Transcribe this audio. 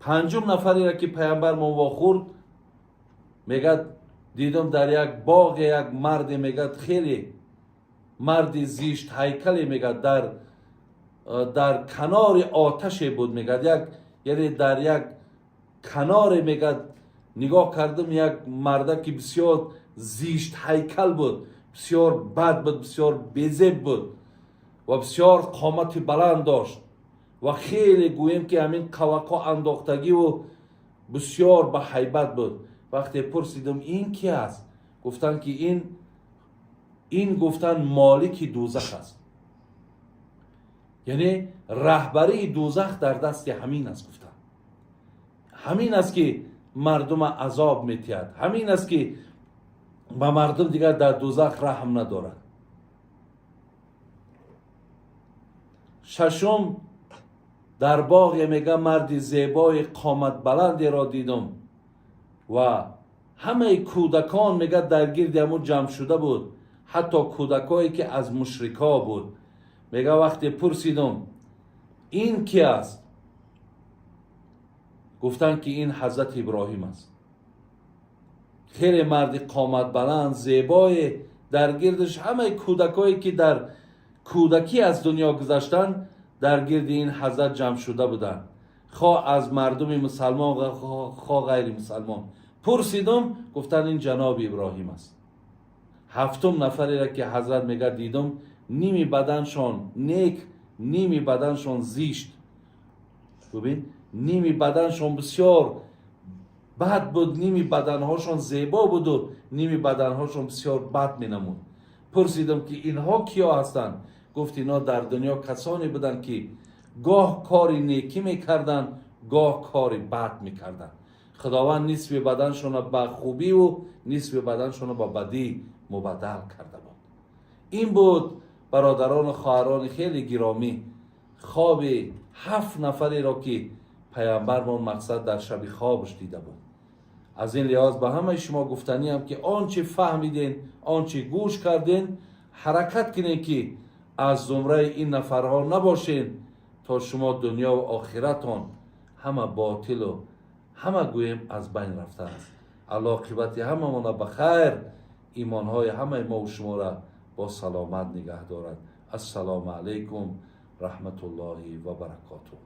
Панҷум нафареро ки паямбармон вохӯрд, мегӯяд, дидам дар як боғе як марде, мегӯяд, хеле марди зишт ҳайкале, мегӯяд, дар канори оташе буд, мегӯяд, як, яъне дар як каноре, мегӯяд, нигоҳ кардам, як марда ки бисёр зишт ҳайкал буд, бисёр бад буд, бисёр безеб буд ва бисёр қомати баланд дошт ва хеле, гӯем ки, ҳамин қавақо андохтагиву бисёр ба ҳайбат буд. Вақте пурсидам, ин ки аст, гуфтанд ки ин, гуфтанд, молики дӯзах аст, яъне раҳбарии дӯзах дар дасти ҳамин аст, гуфтанд. Ҳамин аст ки мардума азоб метиҳад, ҳамин аст ки ба мардум дигар дар дӯзах раҳм надорад. Шашум, дар боғе, мега, марди зебои қоматбаландеро дидум ва ҳамаи кӯдакон, мега, дар гирди ҳамун ҷамъ шуда буд, ҳатто кӯдакое ки аз мушрикҳо буд. Мега, вақте пурсидум, ин ки аст, гуфтанд ки ин ҳазрати Иброҳим аст. Хеле марди қоматбаланд, зебое, дар гирдаш ҳамаи кӯдакое ки дар кӯдакӣ аз дунё гузаштанд, дар гирди ин ҳазрат ҷамъ шуда буданд, хоҳ аз мардуми мусалмон, хоҳ ғайри мусалмон. Пурсидум, гуфтанд, ин ҷаноби Иброҳим аст. Ҳафтум нафареро ки ҳазрат, мега, дидум, ними баданшон нек, ними баданшон зишт. Бубин, ними баданшон бисёр бад буд, ними баданҳошон зебо буду ними баданҳошон бисёр бад менамуд. Пурсидам ки инҳо киё ҳастанд? Гуфт, инҳо дар дунё касоне буданд ки гоҳ кори некӣ мекарданд, гоҳ кори бад мекарданд. Худованд нисфи баданшонро ба хубиву нисфи баданшонро ба бадӣ мубаддал карда буд. Ин буд, бародарону хоҳарони хеле гиромӣ, хоби ҳафт нафареро ки паямбармон, мақсад, дар шаби хобаш дида буд. Аз ин лиҳоз ба ҳамаи шумо гуфтаниам ки он чи фаҳмиден, он чи гӯш карден, ҳаракат кунед ки аз зумраи ин нафарҳо набошен, то шумо дунёву охиратон ҳама ботилу ҳама, гӯем, аз байн рафтааст. Аллоҳ оқибати ҳамамона ба хайр, имонҳои ҳамаи мову шуморо бо саломат нигаҳ дорад. Ассалому алайкум раҳматуллоҳи ва баракотуҳ.